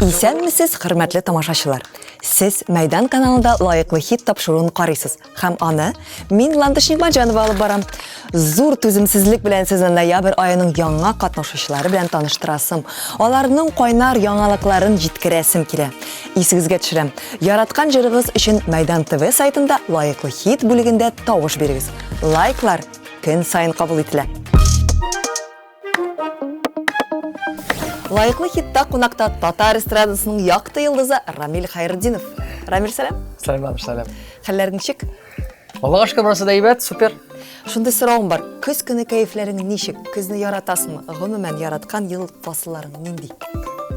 Исәнмесез, хөрмәтле тамашачылар. Сез Мәйдан каналында лаеклы хит тапшыруын карыйсыз һәм аны мин Ландыш Нигматҗанова алып барам. Зур түземсезлек белән сезне ноябрь аеның яңа катнашучылары белән таныштырасым, аларның кайнар яңалыкларын җиткерәсем килә. Исегезгә төшерәм, яраткан җырыгыз өчен Мәйдан ТВ сайтында лаеклы хит бүлегендә тавыш бирегез. Лайклар көн саен кабул ителә. Лаеклы хитта кунакта татар эстрадасының якты йолдызы Рамил Хайретдинов. Рамил, сәлам. Сәлам, Ландыш, сәлам. Хәлләрең ничек? Аллага шөкер, барысы да әйбәт, супер. Шундый соравым бар. Көз көне кәефләрең ничек? Көзне яратасыңмы? Гомумән, яраткан ел фасылларың нинди?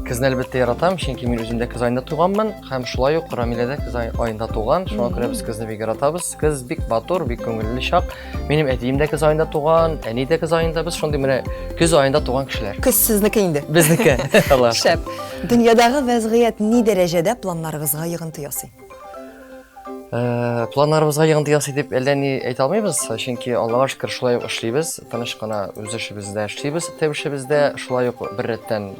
Көзне әлбәттә яратам, чөнки мин үзем дә көз аенда туганмын һәм шулай ук Рамилә дә көз аенда туган. Шуңа күрә без көзне бик яратабыз. Көз бик матур, бик күңелле чак. Минем әтием дә көз аенда туган, әни дә көз аенда. Без шундый менә көз аенда туган кешеләр. Көз сезнеке инде. Безнеке. Аллаһ. Шәп. Дөньядагы вәзгыять ни дәрәҗәдә планнарыгызга йогынты ясый? Э, планнарыбызга йогынты ясый дип әллә ни әйтә алмыйбыз, чөнки Аллага шөкер шулай ук эшлибез, тыныч кына үз эшебездә эшлибез, төп эшебездә, шулай ук бер рәттән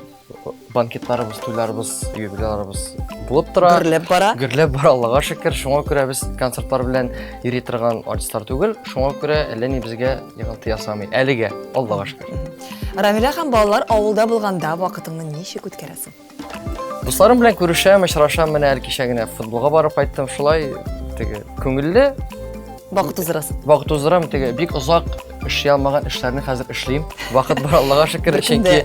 банкетларыбыз, туйларыбыз, юбилейларыбыз булып тора. Гөрләп бара. Гөрләп бара, Аллага шөкер. Шуңа күрә без концертлар белән йөри торган артистлар түгел, шуңа күрә әллә ни безгә йогынты ясамый. Әлегә, Аллага шөкер. Рамилә һәм балалар авылда булганда вакытыңны ничек үткәрәсең? Дусларым белән күрешәм, очрашам, менә әле кичә генә футболга барып кайттым, шулай теге күңелле. Вакыт уздырасың. Вакыт уздырам, теге бик озак эшли алмаган эшләрне хәзер эшлим. Вакыт бар, Аллага шөкер, чөнки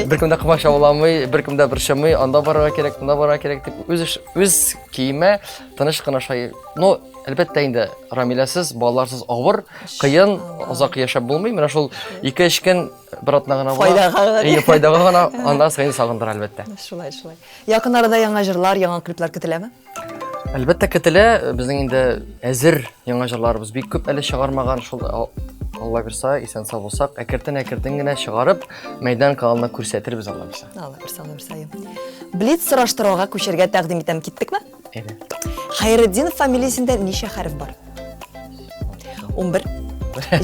беркем дә комачауламый, беркем дә борчымый, анда барырга кирәк, монда барырга кирәк дип үз эш, үз киемә тыныч кына шай. Ну, әлбәттә инде Рамиләсез, балаларсыз авыр, кыен, озак яшәп булмый. Менә шул 2-3 көн бер атна гына була. Файдага гына. Әйе, файдага гына. Аннан соң сагындыра, әлбәттә. Шулай, шулай. Якын арада яңа җырлар, яңа клиплар көтеләме? Әлбәттә көтелә. Безнең инде әзер яңа җырларыбыз бик күп әле чыгармаган. Шул Алла бирса, исән сау булсак, әкертен-әкертен генә чыгарып, Мәйдан каналына күрсәтербез, Алла бирса. Алла бирса, Алла бирса. Блиц сораштыруга күчәргә тәкъдим итәм. Киттекме? Әйдә. Хәйретдинов фамилиясендә ничә хәреф бар? 11.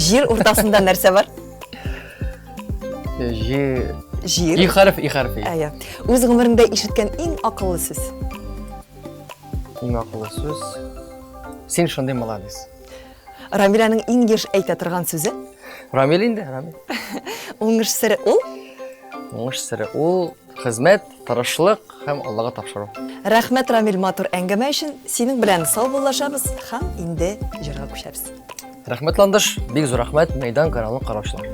Җир уртасында нәрсә бар? Җир. Җир. И хәреф, и хәреф. Әйе. Үз гомереңдә ишеткән иң акыллы сүз? Иң акыллы сүз. Син шундый молодец. Рамиләнең иң еш әйтә торган сүзе? Рамил инде, Рамил. Уңыш сере ул? Уңыш сере ул хезмәт, тырышлык һәм Аллага тапшыру. Рәхмәт, Рамил, матур әңгәмә өчен. Синең белән саубуллашабыз һәм инде җырга күчәбез. Рәхмәт, Ландыш, бик зур рәхмәт, Мәйдан каналын караучылар.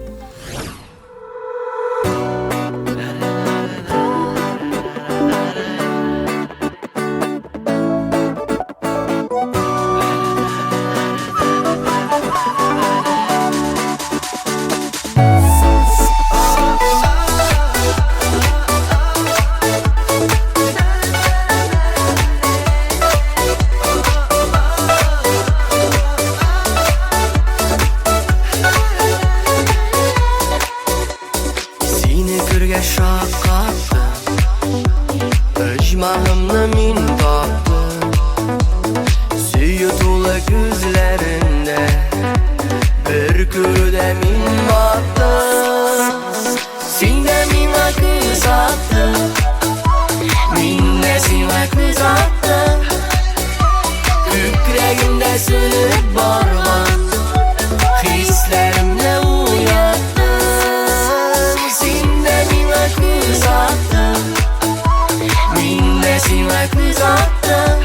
Сине күргәч шаккаттым, Оҗмахымны мин таптым. Сөю тулы күзләреңдә, Бер күрүдә мин баттым. Син дә миңа күз аттың, Мин дә сиңа күз аттым. Күкрәгемдә сүнеп барган Хисләремне уяттың. Син дә миңа күз аттың, Мин дә сиңа күз аттым.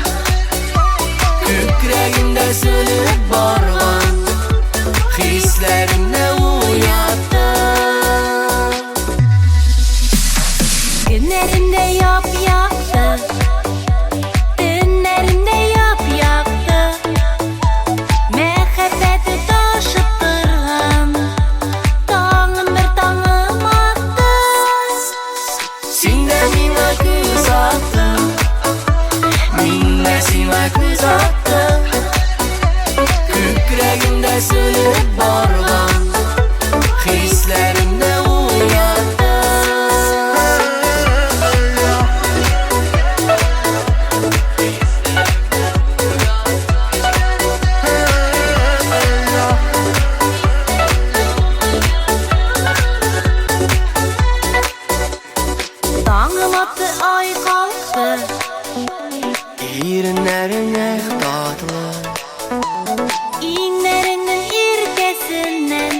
Күкрәгемдә сүнеп барган Хисләремне уяттың. Көннәремдә яп-якты, төннәремдә яп-якты, Мәхәббәте ташып торган, таңым бер таңым атты. Син дә миңа күз аттың, мин дә сиңа күз аттым. Күкрәгемдә сүнеп барган хисләремне уяттың. Таңым атты, ай калкты. Иреннәрең эх татлы. Иңнәреңнең иркәсеннән.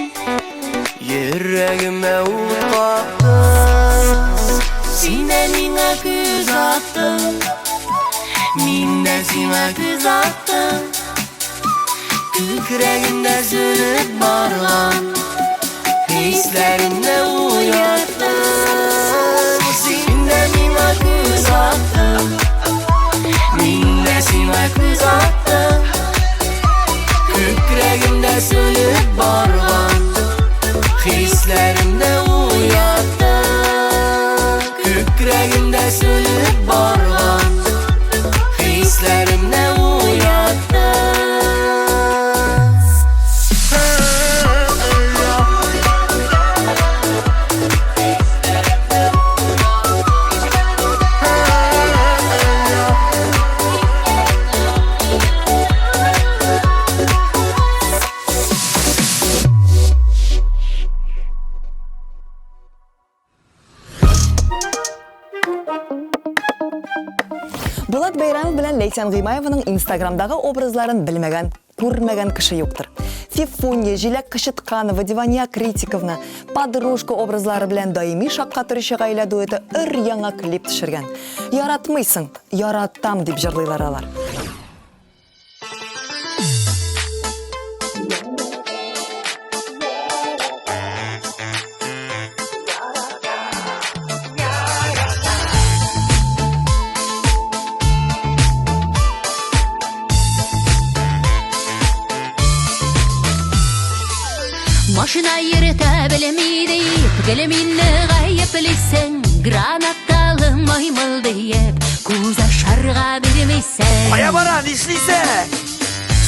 Йөрәгемә ут каптың. Син дә миңа күз аттың. Мин дә сиңа күз аттым. Күкрәгемдә сүнеп барган хисләремне уяттың. Син дә миңа күз аттың. Мин дә сиңа күз аттым. Күкрәгемдә сүнеп барган хисләремне уяттың. Күкрәгемдә сүнеп барган хисләремне уяттың. Булат Бәйрәмов белән Ләйсән Гыймаеваның Инстаграмдагы образларын белмәгән, күрмәгән кеше юктыр. Фифунья, Җиләк Кычытканова, Дивания Критиковна, подружка образлары белән даими шаккатыручы гаилә дуэты өр-яңа клип төшергән. Яратмыйсың, яратам дип җырлыйлар алар. Машина йөртә белми дип, гел мине гаеплисең. Гранаталы маймыл диеп, күз ашарга бирмисең. Кая бара, нишлисең?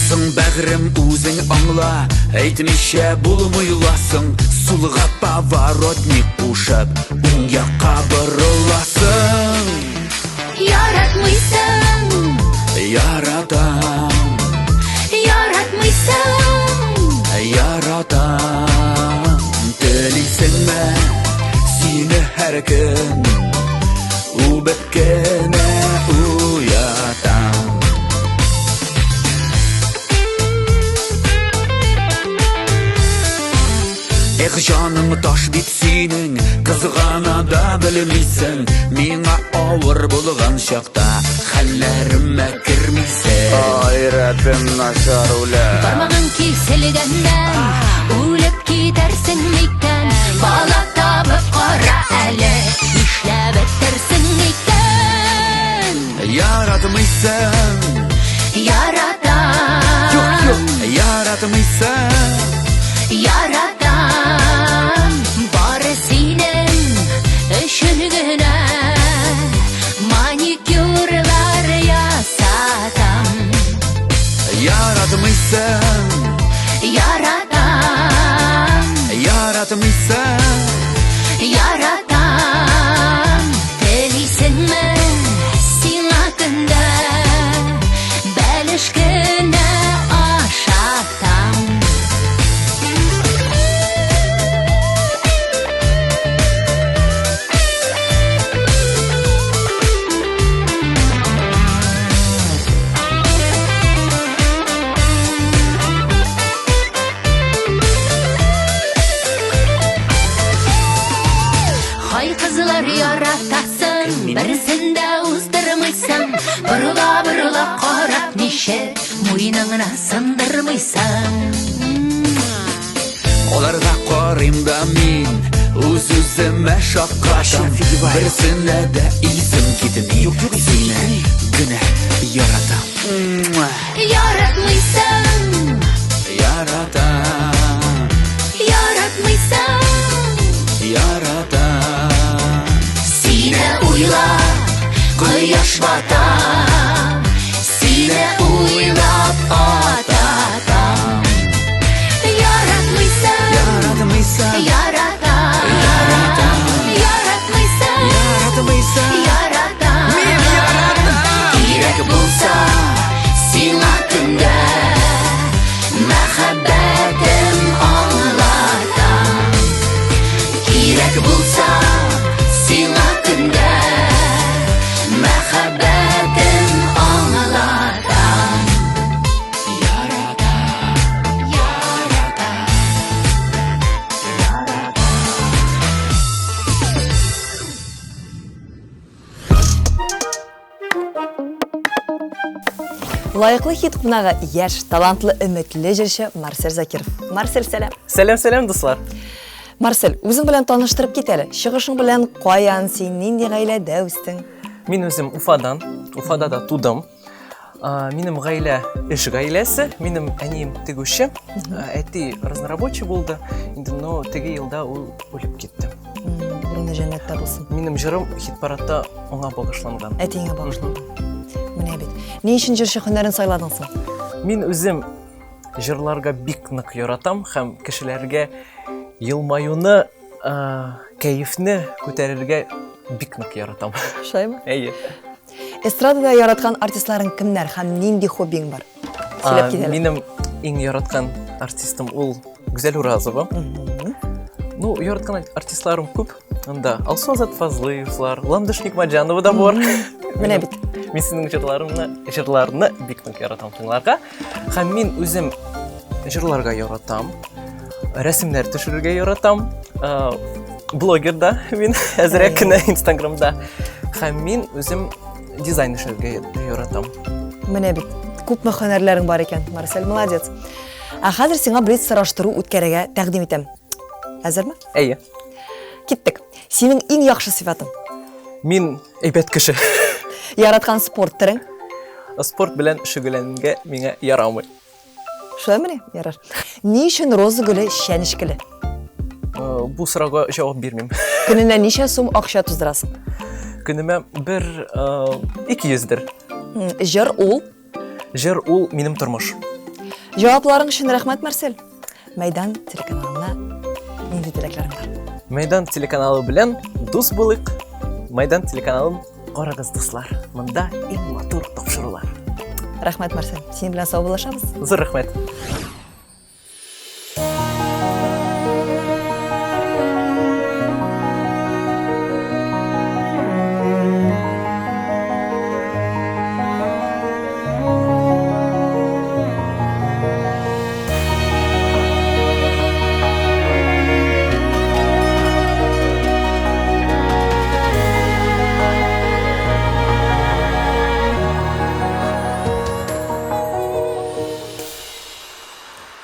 Соң бәгърем үзең аңла, әйтмичә булмый ласың. Сулга поворотник кушып, уң якка борыласың. Яратмыйсың, Яратам, яратмыйсың. яратам. Телисеңме сине һәр көн үбеп кенә уятам. Эх, җаның таш бит синең, кызгана да белмисең. Миңа авыр булган чакта хәлләремә кермисең. Ай, рәтем начар үлә. Бармагың киселгәннән үлеп китәрсең микән? Бала табып кара әле, нишләп бетерсең икән? Яратмыйсың, Яратам, яратмыйсың. яратам, бары синең өчен генә маникюрлар ясатам. Яратмыйсың, Яратам, яратмыйсың. яратам, телисеңме сиңа көндә бәлеш кенә ашатам. Хай кызлар яратасың, берсен дә уздырмыйсың. Борыла-борыла карап ничек муеныңны сындырмыйсың. Аларга карыйм да мин үз-үземә шаккатам. Берсенә дә исем китми. Сине генә яратам. Муа. Яратмыйсың, Яратам, яратмыйсың. яратам. Сине уйлап, кояш бата. Сине уйлап ата таң. Яратмыйсың, Яратмыйсың, яратам. Яратам. Яратмыйсың, яратмыйсың. яратам. Мин яратам. Кирәк булса, сиңа көндә мәхәббәтем аңлатам. Кирәк булса, сиңа көндә мәхәббәтем. Лаеклы хит кунагы яшь, талантлы, өметле җырчы Марсель Закиров. Марсель, сәлам. Сәлам, сәлам, дуслар. Марсель, үзең белән таныштырып кит әле. Чыгышың белән каян син, нинди гаиләдә үстең? Мин үзем Уфадан, Уфада да тудым. Минем гаилә эш гаиләсе, минем әнием тегүче, әти разнорабочий булды. Инде, но теге елда ул үлеп китте. Урыны җәннәттә булсын. Минем җырым хит-парадта аңа багышланган. Әтиеңә багышланган. Менә бит. Ни өчен җырчы һөнәрен сайладың соң? Мин үзем җырларга бик нык яратам һәм кешеләргә елмаюны, кәефне күтәрергә бик нык яратам. Шулаймы? Әйе. Эстрадада яраткан артистларың кемнәр һәм нинди хоббиң бар? Сөйләп кит әле. Минем иң яраткан артистым ул Гүзәл Уразова. Ну, яраткан артистларым күп. Анда Алсу Азат Фазлыевлар, Ландыш Никмаджанова да бар. Менә бит. Мин сезнең җырларымны, җырларны бик нык яратам тыңларга. Һәм мин үзем җырларга яратам. Рәсемнәр төшерергә яратам. Блогер да мин әзрәк кенә Инстаграмда. Һәм мин үзем дизайн эшләргә яратам. Менә бит, күпме һөнәрләрең бар икән, Марсель, молодец. Ә хәзер сиңа блиц сораштыру үткәрергә тәкъдим итәм. Әзерме? Әйе. Киттек. Синең иң яхшы сыйфатың? Мин әйбәт кеше. Яраткан спорт төрең? Спорт белән шөгыльләнергә миңа ярамый. Шулаймыни? Ярар. Ни өчен роза гөле чәнечкеле? Э, бу сорауга җавап бирмим. Көненә ничә сум акча туздырасың? Көнемә бер 200дер. Э, җыр ул? Җыр ул минем тормыш. Җавапларың өчен рәхмәт, Марсель. Мәйдан телеканалына нинди теләкләрең бар? Мәйдан телеканалы белән дус булыйк. Мәйдан телеканалын Карагыз, дуслар, монда иң матур тапшырулар. Рәхмәт, Марсель. Синең белән саубуллашабыз. Зур рәхмәт.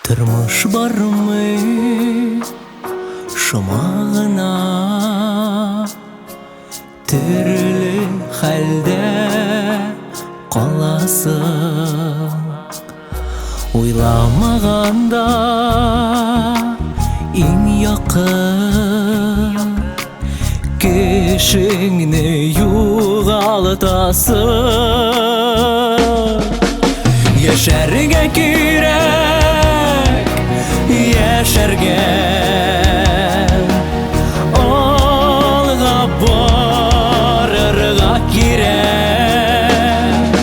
Тормыш бармый шома гына Төрле хәлдә каласың Уйламаганда иң якын Кешеңне югалтасың Яшәргә кирәк, яшәргә Алга барырга кирәк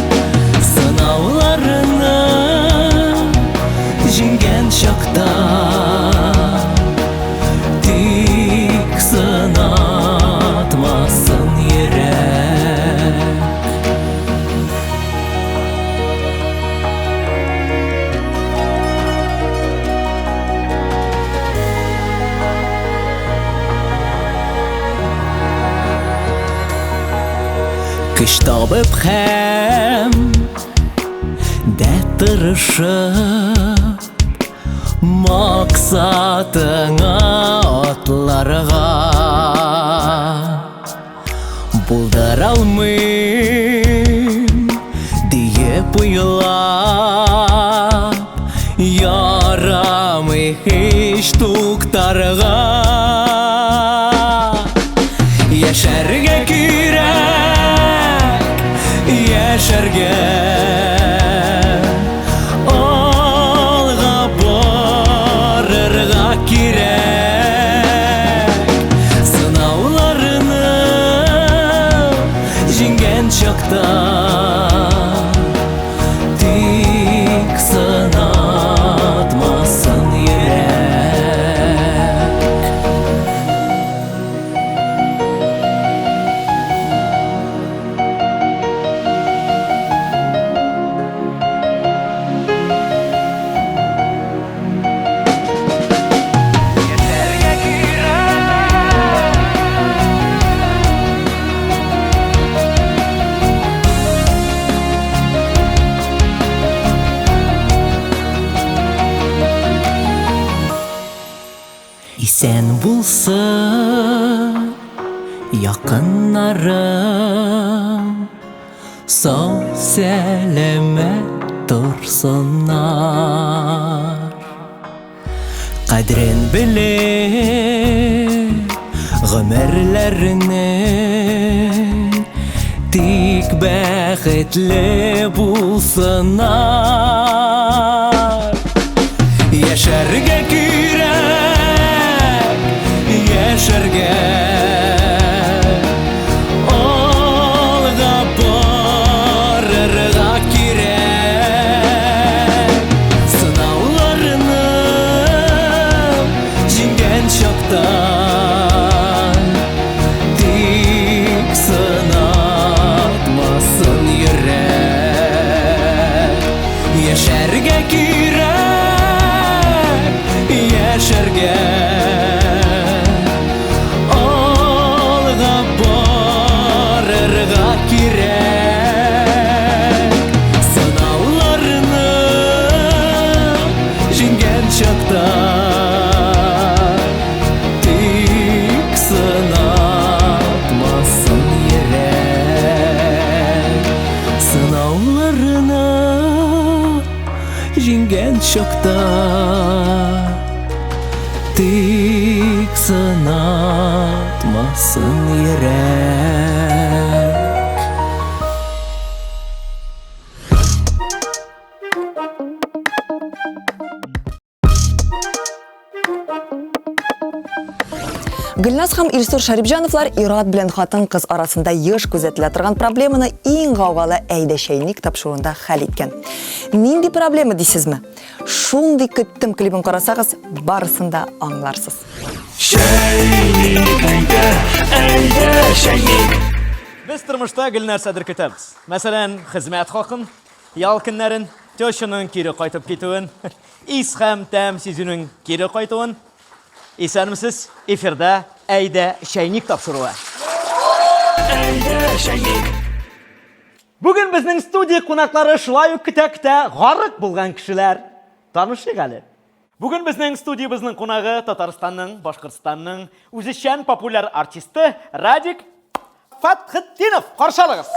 Сынауларны җиңгән чакта Тик сынатмасын йөрәк. Көч табып һәм дә тырышып Максатыңа атларга Булдыра алмыйм диеп уйлап Ярамый һич туктарга Яшәргә кирәк, яшәргә Алга барырга кирәк Сынауларны җиңгән чакта Тик сынатмасын йөрәк. Исән булсын якыннарым, Сау сәламәт торсыннар. Кадерен белеп гомерләренең Тик бәхетле булсыннар. Яшәргә кирәк, яшәргә. Алга барырга кирәк. Сынауларны җиңгән чакта Тик сынатмасын йөрәк. Яшәргә кирәк, яшәргә. Алга барырга кирәк. Сынауларны җиңгән чакта Тик сынатмасын йөрәк. Сынауларны җиңгән чакта Тик сынатмасын йөрәк. Гөлназ һәм Илсур Шәрипҗановлар ир-ат белән хатын-кыз арасында еш күзәтелә торган проблеманы иң гаугалы Әйдә чәйник тапшыруында хәл иткән. Нинди проблема дисезме? Шундый көттем клибын карасагыз, барысын да аңларсыз. Чәйник, әйдә, әйдә, чәйник. Без тормышта гел нәрсәдер көтәбез. Мәсәлән, хезмәт хакын, ял көннәрен, тещаның кире кайтып китүен, Ис һәм тәм сизүнең кире кайтуын. Исәнмесез, эфирда Әйдә чәйник тапшыруы. Әйдә чәйник. Бүген безнең студия кунаклары шулай ук көтә-көтә гарык булган кешеләр. Танышыйк әле. Бүген безнең студиябезнең кунагы Татарстанның, Башкортстанның үзешчән популяр артисты Радик Фәтхетдинов, каршы алыгыз.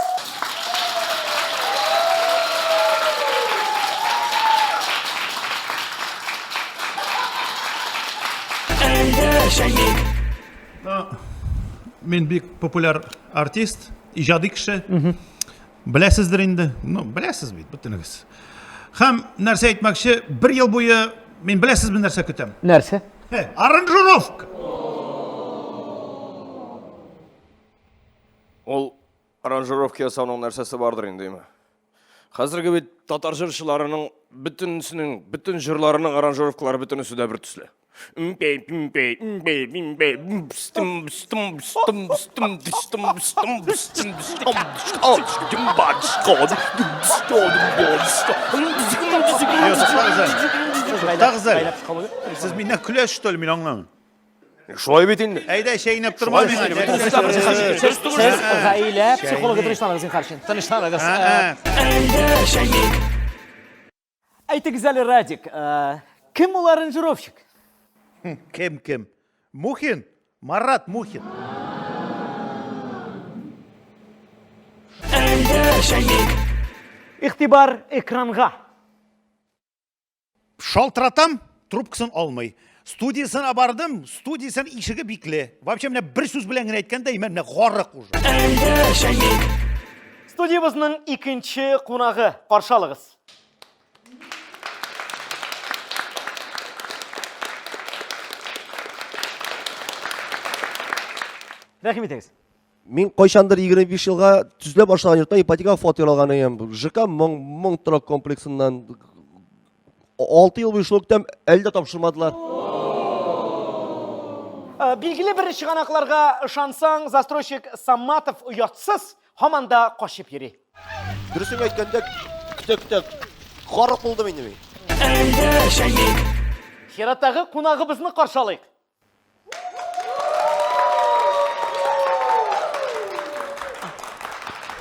Мин бик популяр артист, иҗади кеше. Беләсездер инде. Ну, беләсез бит, бөтенегез. Һәм нәрсә әйтмәкче, бер ел буе мин беләсезме нәрсә көтәм? Нәрсә? Аранжировка. Ул аранжировка ясауның нәрсәсе бардыр инде, име? Хәзерге бит татар җырчыларының бөтенесенең, бөтен җырларының аранжировкалары бөтенесе дә бер төсле. Туктагыз әле. Сез миннән көләсез, что ли, мин аңламыйм. Шулай бит инде. Әйдә, чәйнәп торма миңа. Сез гаилә психологы тынычланыгыз, зинһар өчен. Тынычланыгыз. Әйтегез әле, Радик, кем ул аранжировщик? Кем кем? Мухин? Марат Мухин. Игътибар экранга. Шалтыратам, трубкасын алмый. Студиясенә бардым, студиясенең ишеге бикле. Вообще менә бер сүз белән генә әйткәндә, менә гарык уже. Студиябезнең икенче кунагы, каршы алыгыз. Рәхим итегез. Мин кайчандыр 25 елга төзелә башлаган йортта ипотекага фатир алган идем. ЖК Моң Моң торак комплексыннан 6 ел буе шул көтәм, әле дә тапшырмадылар. Э, билгеле бер чыганакларга ышансаң, застройщик Саматов оятсыз, һаман да качып йөри. Дөресен әйткәндә, көтә-көтә гарык булдым инде мин. Чираттагы кунагыбызны каршы алыйк.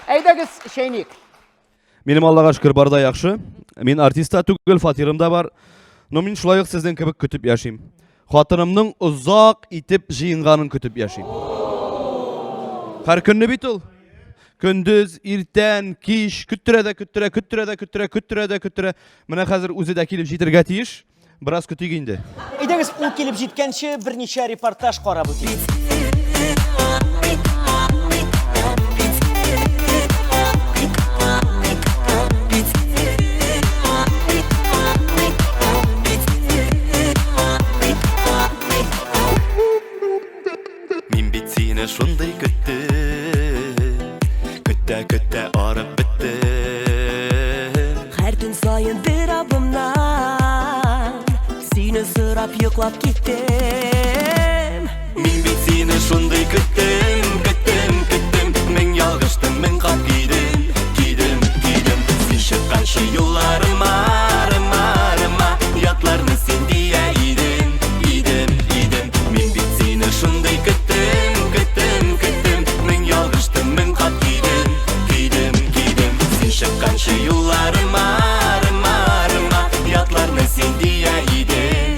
Әйдәгез, чәйник. Минем Аллага шөкер бар да яхшы. Мин артист та түгел, фатирым да бар. Но мин шулай ук сезнең кебек көтеп яшим. Хатынымның озак итеп җыенганын көтеп яшим. Һәр көнне бит ул. Көндез, иртән, кич көттерә дә көттерә, көттерә дә көттерә, көттерә дә көттерә. Менә хәзер үзе дә килеп җитәргә тиеш. Бераз көтик инде. Әйдәгез, ул килеп җиткәнче берничә репортаж карап үтик. Мин бит сине шундый көттем, көтә көтә арып беттем. Һәр төн саен бер абымнан сине сорап йоклап киттем. Мин бит сине шундый көттем, көттем, көттем. Мең ялгыштым, мең кат кидем, кидем, кидем. Син чыкканчы юлларыма, арыма, арыма, ятларны син дия идем, идем, идем. Мин бит сине шундый көттем, көттем, көттем. Мең ялгыштым, мең кат кидем, кидем, кидем. Син чыкканчы юлларыма, арыма, арыма, ятларны син дия идем.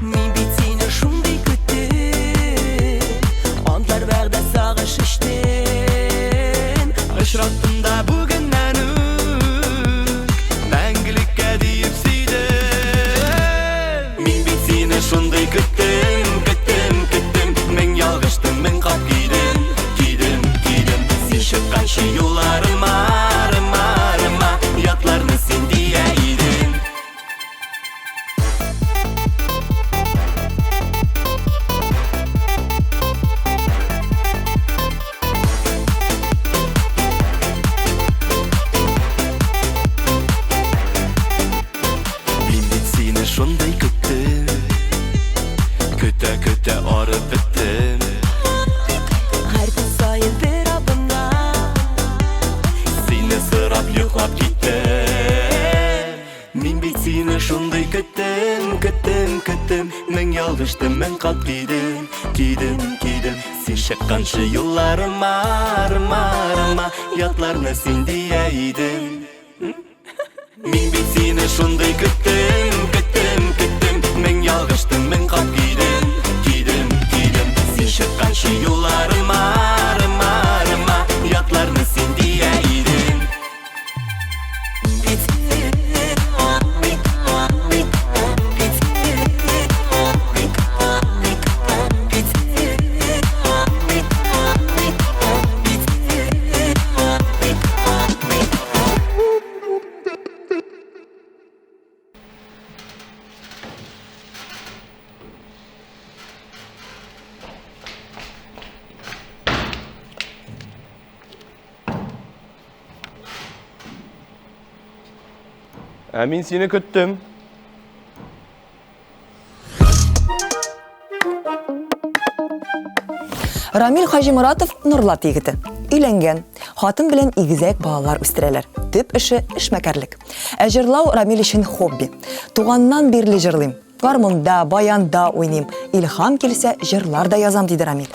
Мин бит сине шундый көттем, антлар вәгъдә сагыш эчтем. Очраттым да бүгеннән үк мәңгелеккә диеп сөйдем. Мин бит сине шундый көттем, көттем, көттем. Мең ялгыштым, мең кат кидем, кидем, кидем. Син чыкканчы юлларыма, арыма, арыма, ятларны син дия идем. Мин бит сине шундый көттем, көтә көтә арып беттем. Һәр төн саен бер абымнан Сине сорап йоклап киттем. Мин бит сине шундый көттем, көттем, көттем. Мең ялгыштым, мең кат кидем, кидем, кидем. Син чыкканчы юлларыма, арыма, арыма, ятларны син дия идем. Мин бит сине шундый көттем, көттем, көттем. Мең ялгыштым, мең кат кидем, кидем, кидем. Син чыкканчы юлларыма, арыма, арыма, ятларны син дия идем. Ә мин сине көттем. Рамил Хаҗиморатов Нурлат егете. Өйләнгән. Хатын белән игезәк балалар үстерәләр. Төп эше эшмәкәрлек. Ә җырлау Рамил өчен хобби. Туганнан бирле җырлыйм. Гармунда, баянда уйныйм. Илһам килсә, җырлар да язам, диде Рамил.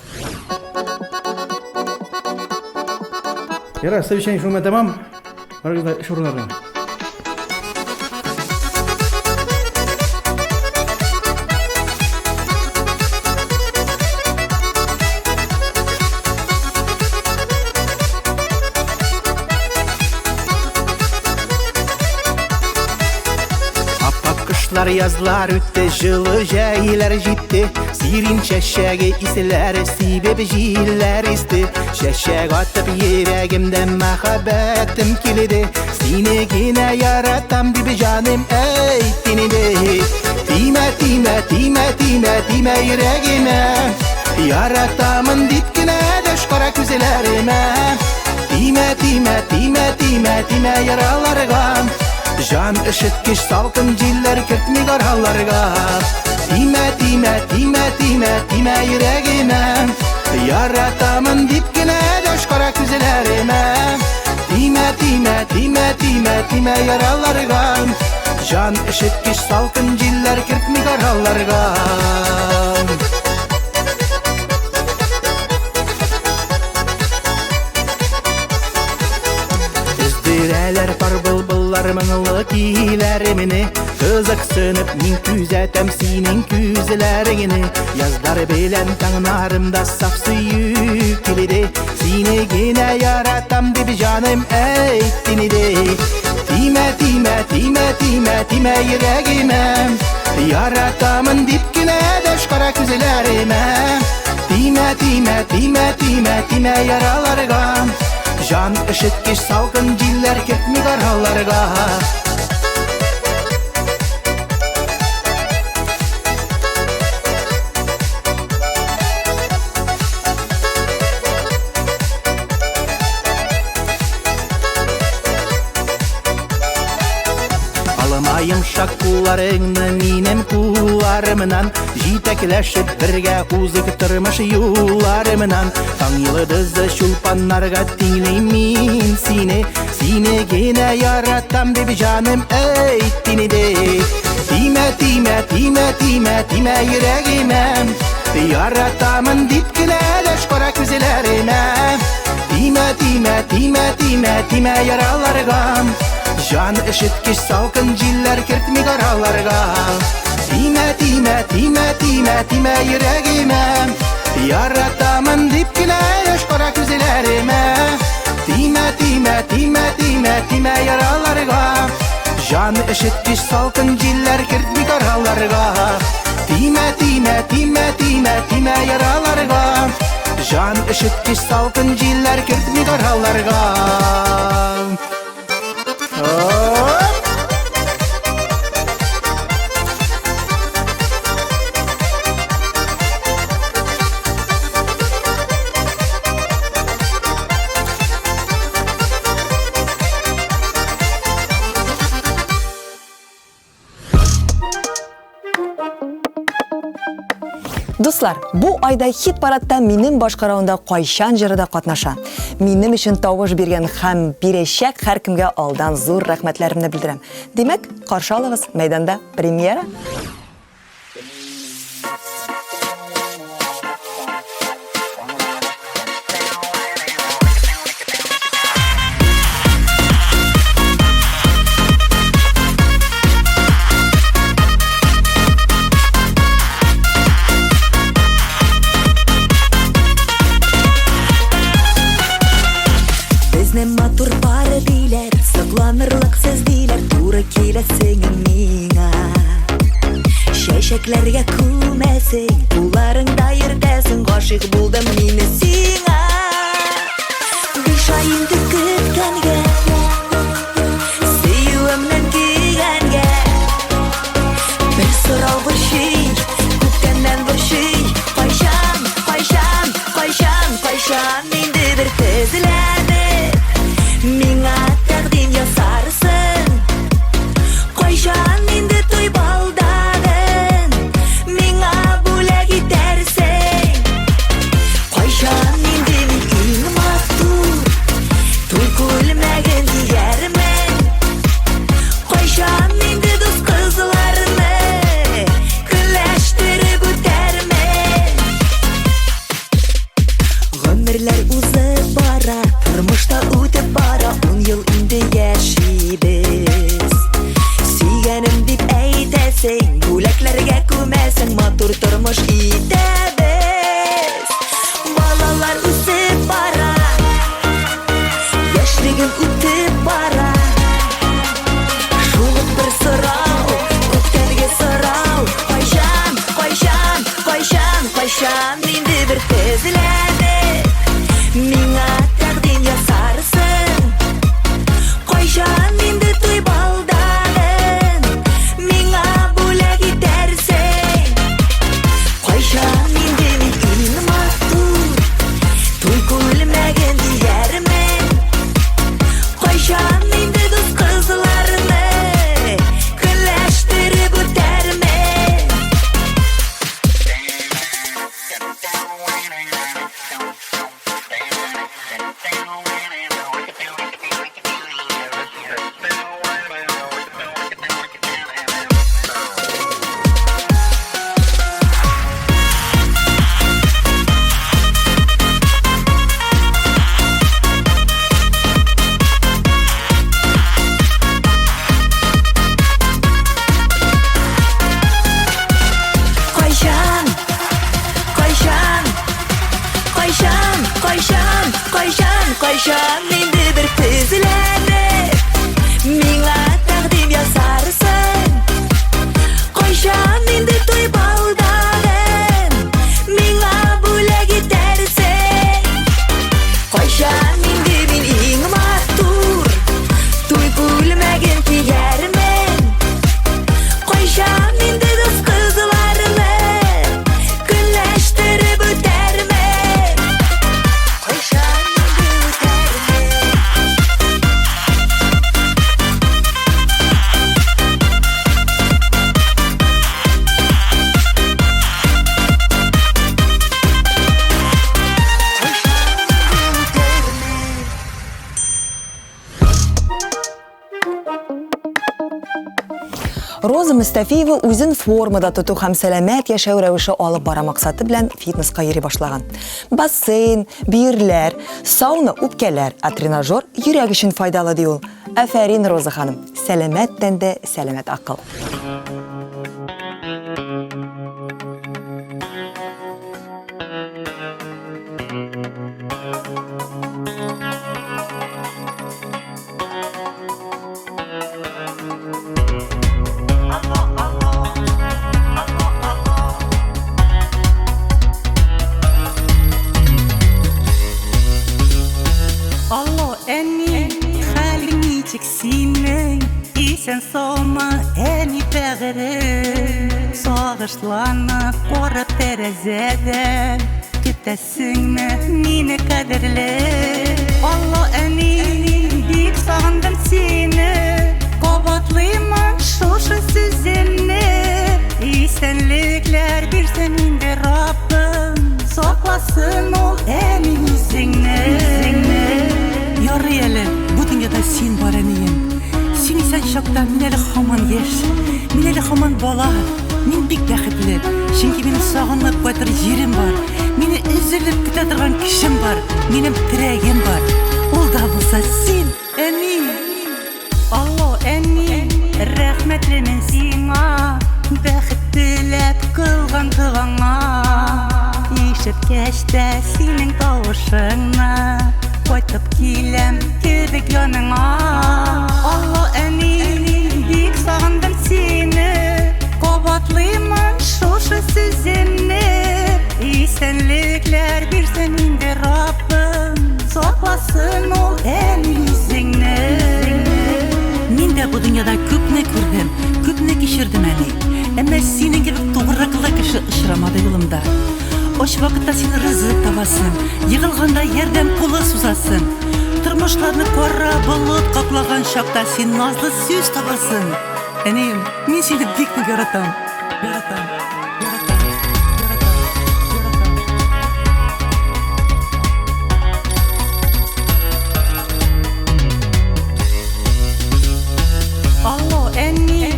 Ярар, совещание шуның белән тәмам. Барыгыз да эш урыннарына. Аппак кышлар, язлар үтте, җылы җәйләр җитте. Сирин чәчәге исләре сибеп җилләр исте. Чәчәк атып йөрәгемдә мәхәббәтем килде. Сине генә яратам дип җаным әйтте инде. Тимә, тимә, тимә, тимә, тимә йөрәгемә. Яратамын дип кенә дәш кара күзләремә. Тимә, тимә, тимә, тимә, тимә яраларга. Җан өшеткеч салкын җилләр кертми араларга. Тимә, тимә, тимә, тимә, тимә йөрәгемә. Яратамын дип кенә дәш кара күзләремә. Тимә, тимә, тимә, тимә, тимә яраларга. Җан өшеткеч салкын җилләр кертми араларга. Өздерәләр пар былбыллар моңлы көйләремне. Кызыксынып мин күзәтеп Күзәтәм синең күзләреңне. Язлар белән таңнарымда саф сөю килде. Сине генә яратам дип җаным әйттин иде. Тимә, тимә, тимә, тимә, тимә йөрәгемә. Яратамын дип кенә дәш кара күзләремә. Тимә, тимә, тимә, тимә, тимә яраларга. Җан өшеткеч салкын җилләр кертми араларга. Алма йомшак кулларыңны минем кулларымнан, Җитәкләшеп бергә узык тормыш юлларымнан. Таң йолдызы чулпаннарга тиңлим мин сине, Сине генә яратам дип җаным әйттин иде. Тимә, тимә, тимә, тимә, тимә йөрәгемә. Яратамын дип кенә дәш кара күзләремә. Тимә, тимә, тимә, тимә, тимә яраларга. Җан өшеткеч салкын җилләр кертми араларга. Тимә, тимә, тимә, тимә, тимә йөрәгемә. Яратамын дип кенә дәш кара күзләремә. Тимә, тимә, тимә, тимә, тимә яраларга. Җан өшеткеч салкын җилләр кертми араларга. Тимә, тимә, тимә, тимә, тимә яраларга. Җан өшеткеч салкын җилләр кертми араларга. Оп! Дуслар, бу айда хит-парадта минем башкаруында Кайчан җыры да катнаша. Минем өчен тавыш биргән һәм бирәчәк һәркемгә алдан зур рәхмәтләремне белдерәм. Димәк, каршы алыгыз, мәйданда премьера. Безне матур пары диләр, сокланырлык сез диләр, туры киләсең миңа. Чәчәкләргә күмәсең, кулларыңда йөртәсең, гашыйк булдым мин сиңа. Биш ай инде көткәнгә, сөюемнән көйгәнгә. Бер сорау борчый, күптәннән борчый, кайчан, кайчан, кайчан, кайчан инде бер тезләнеп, миңа тәкъдим ясарсың? Кайчан инде туй балдагын миңа бүләк итәрсең? Кайчан инде мин иң матур туй күлмәген киярмен? Кайчан инде дус кызларны көнләштереп үтәрмен? Гомерләр узып бара, тормышта үтеп бара, 10 ел инде яшибез. Сөйгәнем дип әйтәсең, бүләкләргә күмәсең, матур тормыш итәбез. Балалар үсеп бара, яшьлегем үтеп бара. Шул ук бер сорау, күптәнге сорау, кайчан, кайчан, кайчан, кайчан инде бер тезләнеп, миңа тәкъдим ясарсың? Кайчан инде туй балдагын миңа бүләк итәрсең? Кайчан Кайчан инде бер тезләнеп Миңа тәкъдим ясарсың? Кайчан инде туй балдагын Миңа бүләк итәрсең? Кайчан инде мин иң матур Туй күлмәген киярмен? Кайчан инде дус кызларны Көнләштереп үтәрмен? Кайчан инде үтәрмен? Роза Мустафиева үзен формада тоту һәм сәламәт яшәү рәвеше алып бара максаты белән фитнеска йөри башлаган. Бассейн, бөерләр, сауна үпкәләр, ә тренажер йөрәк өчен файдалы ди ул. Афәрин, Роза ханым. Сәламәт тәндә сәламәт акыл. Алло, әни, хәлең ничек синең? Исән саумы, әни бәгырем? Сагышланып карап тәрәзәдән, Көтәсеңме мине кадерле? Алло, әни, бик сагындым сине, Кабатлыймын шушы сүземне. Исәнлекләр бирсен инде Раббым, Сакласын ул әни үзеңне. Ярый әле, бу дөньяда син бар, әнием. Син исән чакта мин әле һаман яшь, мин әле һаман бала. Мин бик бәхетле, чөнки минем сагынып кайтыр җирем бар, мине өзелеп көтә торган кешем бар, минем терәгем бар. Ул да булса син, әни! Алло, әни, рәхмәтлемен сиңа, бәхет теләп кылган догаңа. Ишеткәч тә синең тавышыңны, кайтып киләм кебек яныңа. Алло, әни, бик сагындым сине, кабатлыймын шушы сүземне. Исәнлекләр бирсен инде Раббым, сакласын ул әни үзеңне. Мин дә бу дөньяда күпне күрдем, күпне кичердем, әни. Әмма синең кебек тугрылыклы кеше очрамады юлымда. Ач вакытта син ризык табасың, егылганда ярдәм кулы сузасың. Тормышларны кара болыт каплаган чакта син назлы сүз табасың. Әнием, мин сине бик нык яратам. Яратам. Яратам. Алло, әни,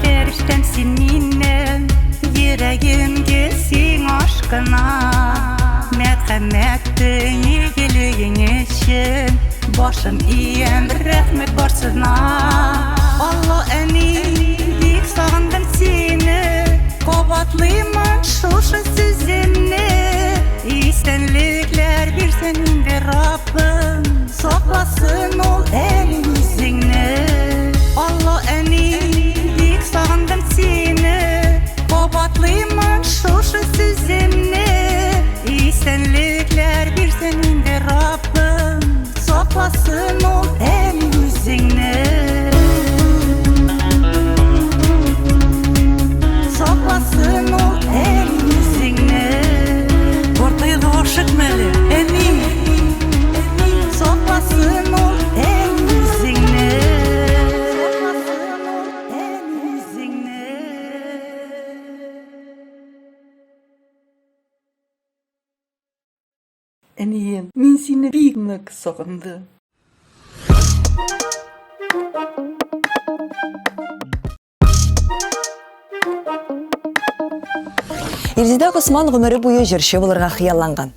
фәрештәм син минем, йөрәгем гел сиңа ашкына. Мәрхәмәтең, игелегең өчен башым иям, рәхмәт барсына. Алло, әни, бик сагындым сине, кабатлыймын шушы сүземне. Исәнлекләр бирсен инде Раббым, сакласын ул әни үзеңне. Алло, әни, бик сагындым сине, кабатлыймын шушы сүземне. Исәнлекләр бирсен инде Раббым, сакласын ул әни үзеңне. Сакласын ул әни үзеңне. Картаерга ашыкма әле, әни. Сакласын ул әни үзеңне. Сакласын ул әни үзеңне. Әнием, мин сине бик нык сагындым. Илзидә Госман гомере буе җырчы булырга хыялланган.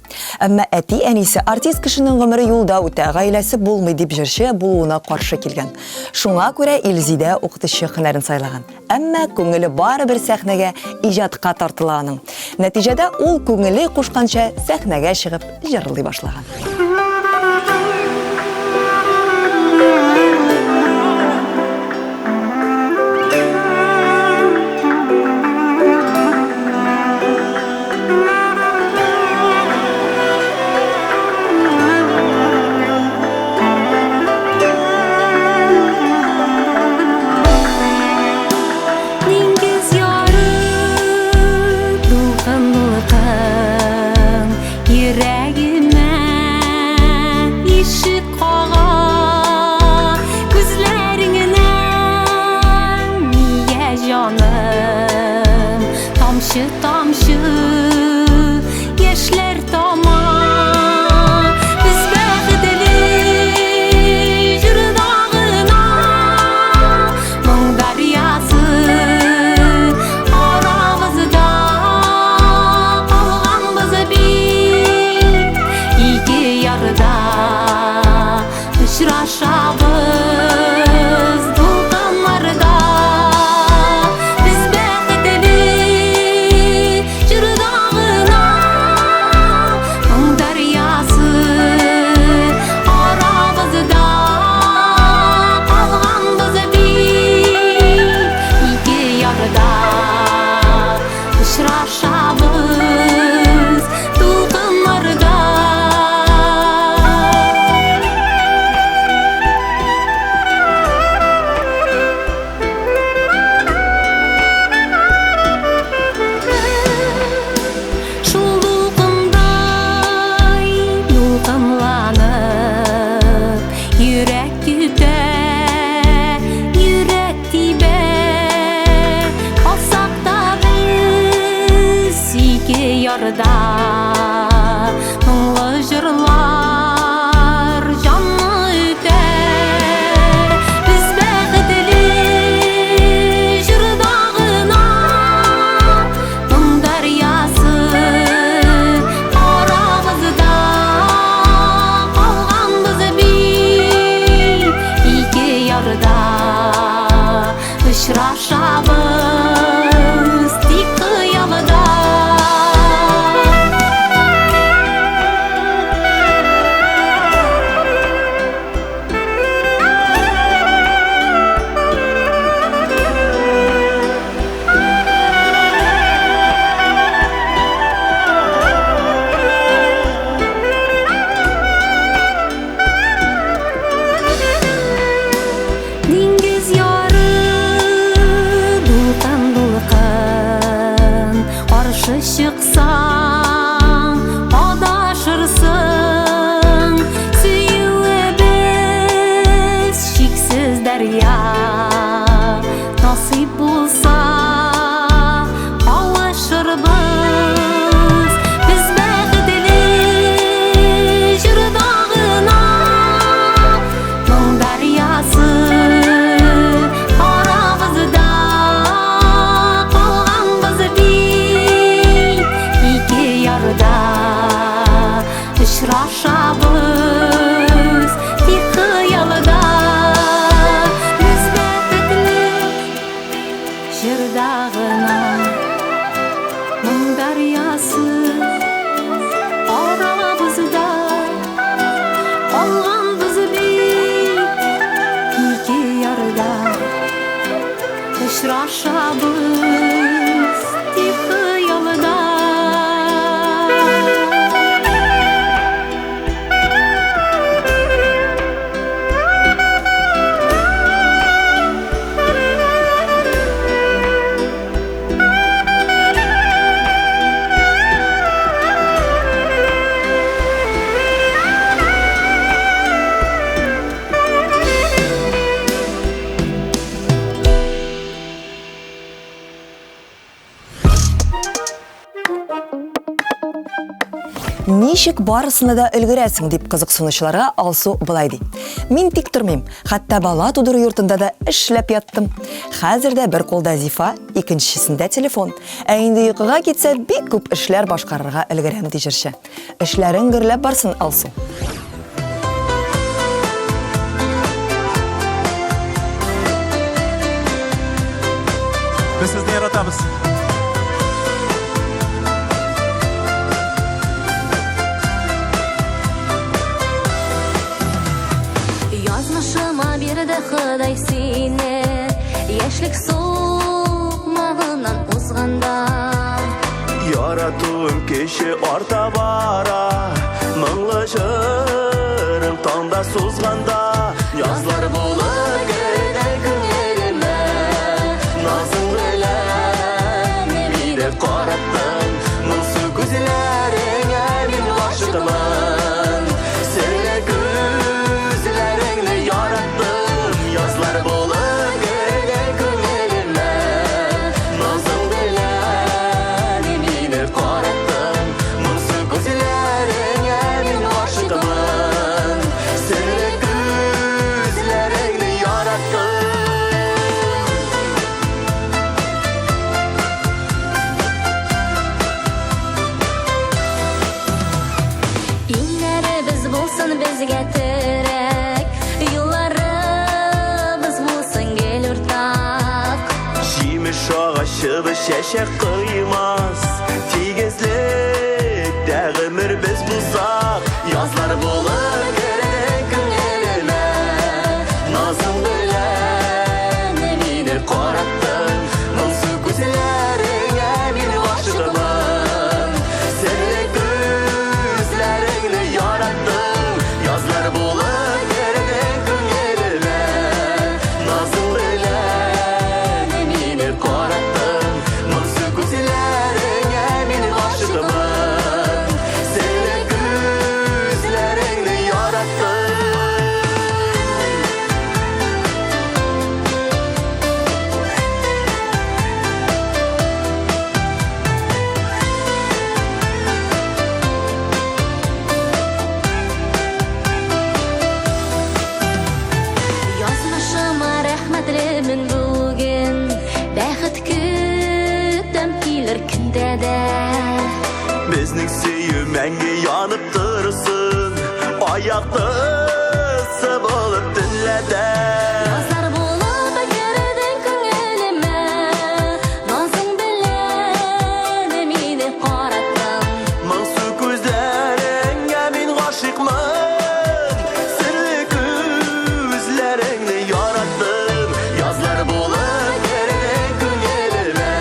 Әмма әти-әнисе артист кешенең гомере юлда үтә, гаиләсе булмый дип җырчы булуына каршы килгән. Шуңа күрә Илзидә укытучы һөнәрен сайлаган. Әмма күңеле барыбер сәхнәгә, иҗатка тартыла аның. Нәтиҗәдә ул күңеле кушканча сәхнәгә чыгып җырлый башлаган. Тамчы-тамчы яшьләр тама. Без бәхетле җырда гына, моң дәрьясы арабызда калганбыз бит ике ярда очрашабыз дулкыннарда. Без бәхетле җырда гына, моң дәрьясы арабызда калганбыз бит ике ярда очрашабыз дулкыннарда. Шул дулкындай дулкынланып йөрәк көтә, йөрәк тибә. Калсак та без ике ярда, моңлы җырлар җанны өтә. Без бәхетле җырда гына, моң дәрьясы арабызда калганбыз бит ике ярда очрашабыз тик хыялда. Диңгез яры дулкын-дулкын, каршы чыксаң, адашырсың. Сөюебез чиксез дәрья, насыйп булса, кавышырбыз. Без бәхетле җырда гына, моң дәрьясы арабызда калганбыз бит ике ярда очрашабыз тик хыялда. Без бәхетле җырда гына, моң дәрьясы арабызда калганбыз бит ике ярда очрашабыз тик хыялда. Ничек барысына да өлгерәсең дип кызыксынучыларга Алсу былай ди. Мин тик тормыйм, хәтта бала тудыру йортында да эшләп яттым. Хәзер дә бер кулда Зифа, икенчесендә телефон. Ә инде йокыга китсә, бик күп эшләр башкарырга өлгерәм, ди җырчы. Эшләрең гөрләп барсын, Алсу. Без сезне яратабыз. Язмышыма бирде Ходай сине, яшьлек сукмагыннан узганда. Яратуым кеше арта бара, моңлы җырым таңда сузганда. Язлар булып керде күңелемә, назың белән мине караттың. Моңсу күзләреңә мин гашыйкмын, серле күзләреңне яраттым. Язлар булып керде күңелемә, назың белән Агачыбыз чәчәк коймас. Тигезлектә гомер без булсак, язлар булып керде күңелемә. Назың белән мине караттың, моңсу күзләреңә мин гашыйкмын. Серле күзләреңне яраттым, язлар булып керде күңелемә. Назың белән мине караттың, моңсу күзләреңә мин гашыйкмын. Серле күзләреңне яраттым. Язмышыма рәхмәтлемен бүген, бәхет көтәм килер көндә дә. Безнең сөю мәңге янып торсын, аяктысы булып төнлә дә. Язлар булып кердең күңелемә, назың белән мине караттың. Моңсу күзләреңә мин гашыйкмын, серле күзләреңне яраттым. Язлар булып кердең күңелемә,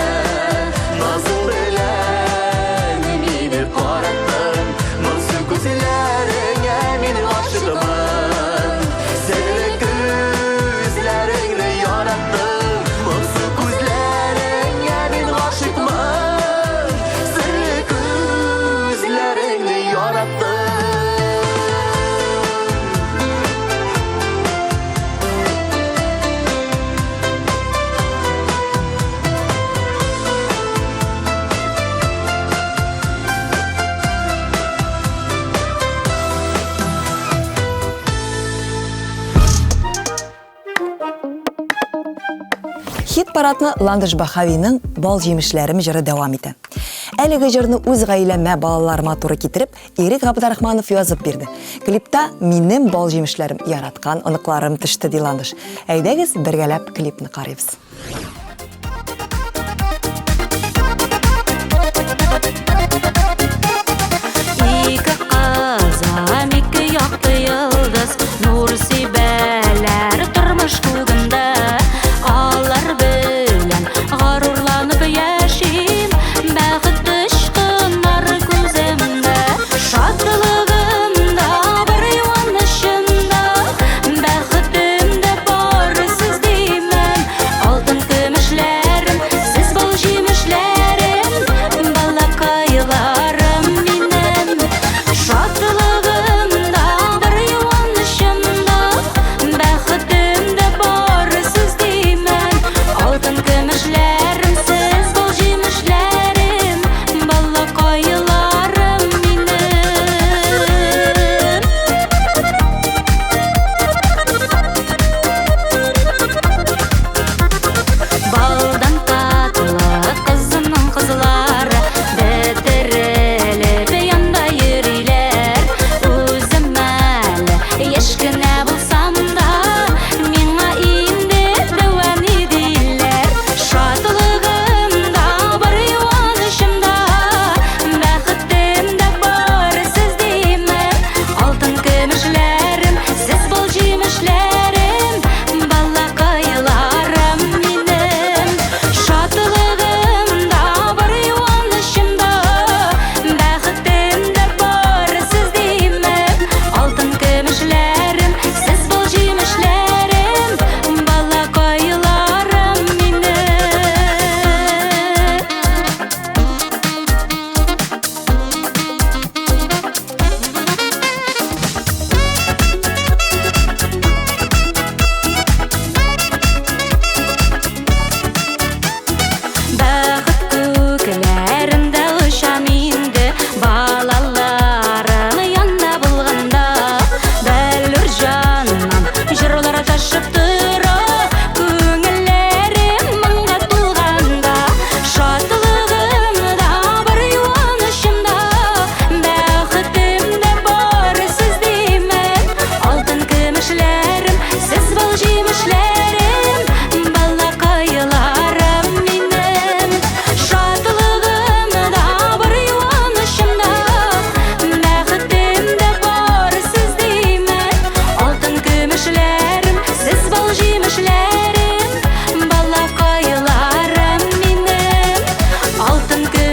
назың белән мине караттың. Моңсу күзләреңә мин гашыйкмын, серле күзләреңне яраттым. Моңсу күзләреңә мин гашыйкмын, серле күзләреңне яраттым. Хит парадны Ландыш Баһавиның Бал җимешләрем җыры дәвам итә. Әлеге җырны үз гаиләмә, балаларыма туры китереп, Ирек Габдрахманов язып бирде. Клипта минем бал җимешләрем, яраткан оныкларым төште, ди Ландыш. Әйдәгез, бергәләп клипны карыйбыз. Ике кызым, ике якты йолдыз, нур сибәләр тормыш күгендә. Алар белән горурланып яшим, бәхет очкыннар күземдә. Шатлыгым да бар, юанычым да, бәхетем дә бар, сез димәм. Алтын көмеш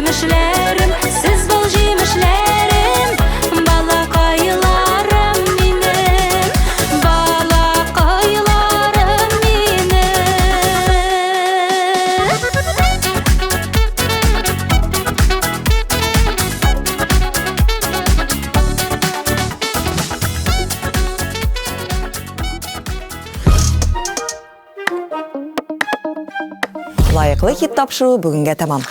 Көмешләрем, сез бал җимешләрем, балакайларым минем, балакайларым минем. Лаеклы хит тапшыруы бүгенгә тәмам.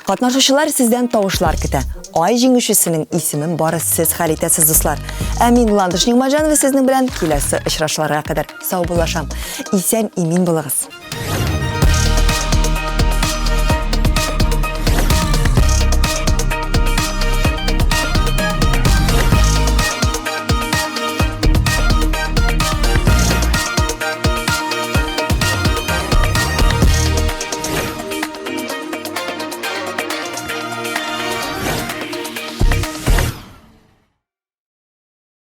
Катнашучылар сездән тавышлар көтә. Ай җиңүчесенең исемен бары сез хәл итәсез, дуслар. Ә мин Ландыш Нигъмәтҗанова сезнең белән киләсе очрашуларга кадәр саубуллашам. Исән имин булыгыз.